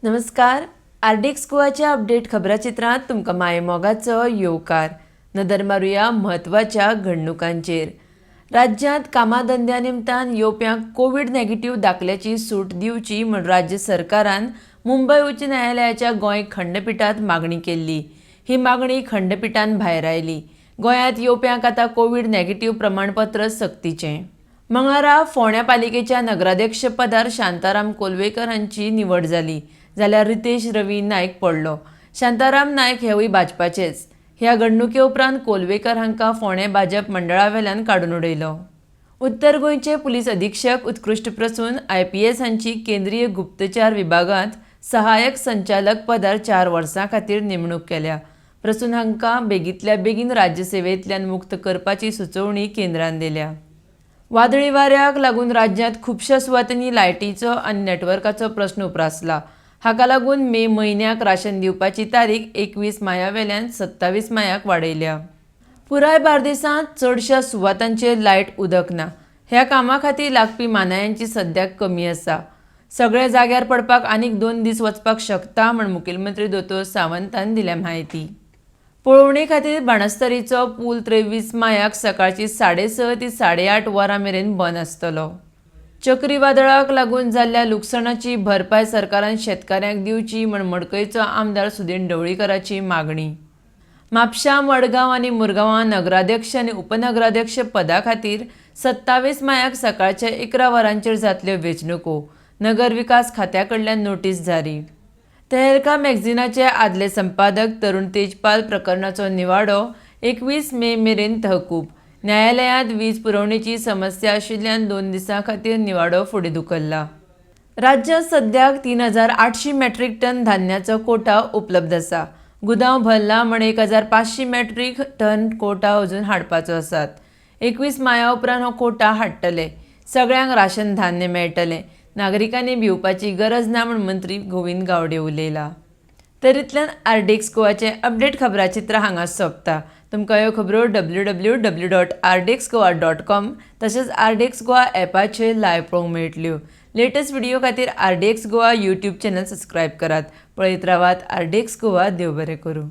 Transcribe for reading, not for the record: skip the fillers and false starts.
नमस्कार, RDX गोवाच्या update खबराचित्रांत तुमकां मायेमोगाचो येवकार. नदर मारुया म्हत्वाच्या घडणुकांचेर. राज्यांत कामाधंद्या निमतान येवप्यांक कोवीड नेगेटिव्ह दाखल्याची सूट दिवची म्हूण राज्य सरकारान मुंबय उच्च न्यायालयाच्या गोंय खंडपिठांत मागणी केल्ली. ही मागणी खंडपिठान भायरायली. गोंयांत येवप्यांक आतां कोवीड नेगेटिव्ह प्रमाणपत्र सक्तीचें. मंगळारा फोंड्या पालिकेच्या नगराध्यक्ष पदार शांताराम कोलवेकर हांची निवड जाली, जाल्यार रितेश रवी नायक पडलो. शांताराम नायक हेवूय भाजपाचेच. ह्या घडणुके उपरांत कोलवेकर हांकां फोंडें भाजप मंडळावेल्यान काडून उडयलो. उत्तर गोंयचे पुलीस अधीक्षक उत्कृश्ट प्रसून आयपीएस हांची केंद्रीय गुप्तचार विभागांत सहाय्यक संचालक पदार 4 वर्सां खातीर नेमणूक केल्या. प्रसून हांकां बेगींतल्या बेगीन राज्यसेवेंतल्यान मुक्त करपाची सुचोवणी केंद्रान दिल्या. वादळी वाऱ्याक लागून राज्यांत खुबश्या सुवातांनी लायटीचो आनी नेटवर्काचो प्रस्न उप्रासला. हाका लागून मे म्हयन्याक राशन दिवपाची तारीख 21 मायावेल्यान 27 मायाक वाडयल्या. पुराय बार्देसांत चडश्या सुवातांचेर लायट उदक ना. ह्या कामा खातीर लागपी मानायांची सद्याक कमी आसा. सगळे जाग्यार पडपाक आनीक 2 दीस वचपाक शकता म्हूण मुखेलमंत्री दोतोर सावंतान दिल्या म्हायती. पळोवणे खातीर बाणस्तारीचो पूल 23 मायाक सकाळची 6:30 ते 8:30 वरां मेरेन बंद आसतलो. चक्रीवादळाक लागून जाल्ल्या लुकसाणाची भरपाय सरकारान शेतकाऱ्यांक दिवची म्हूण मडकयचो आमदार सुदीन ढवळीकराची मागणी. म्हापशा, मडगांव आनी मुरगांवां नगराध्यक्ष आनी उपनगराध्यक्ष पदा खातीर 27 मायाक सकाळच्या 11 वरांचेर जातल्यो वेंचणुको. नगर विकास खात्या कडल्यान नोटीस जारी. तहेलका मॅगझिनाचे आदले संपादक तरुण तेजपाल प्रकरणाचो निवाडो 21 मे मेरेन तहकूब. न्यायालयांत वीज पुरवणेची समस्या आशिल्ल्यान 2 दिसां खातीर निवाडो फुडें धुकल्ला. राज्यांत सद्याक 3800 मॅट्रीक टन धान्याचो कोटा उपलब्ध आसा. गुदांव भरला म्हण 1500 मॅट्रीक टन कोटा अजून हाडपाचो आसात. 21 माया उपरांत हो कोटा हाडटले. सगळ्यांक राशन धान्य मेळटलें. नागरिकांनी भिवपाची गरज ना म्हूण मंत्री गोविंद गावडे उलयला. तरीतल्यान आरडीएक्स गोवाचें अपडेट खबराचित्र हांगा सोंपता. तुमकां ह्यो खबरो www.rdxgoa.com तशेंच आरडीएक्स गोवा ॲपाचेर लायव्ह पळोवंक मेळटल्यो. लेटस्ट व्हिडिओ खातीर RDX Goa YouTube channel subscribe करात. पळयत रावात आरडीएक्स गोवा. देव बरें करूं.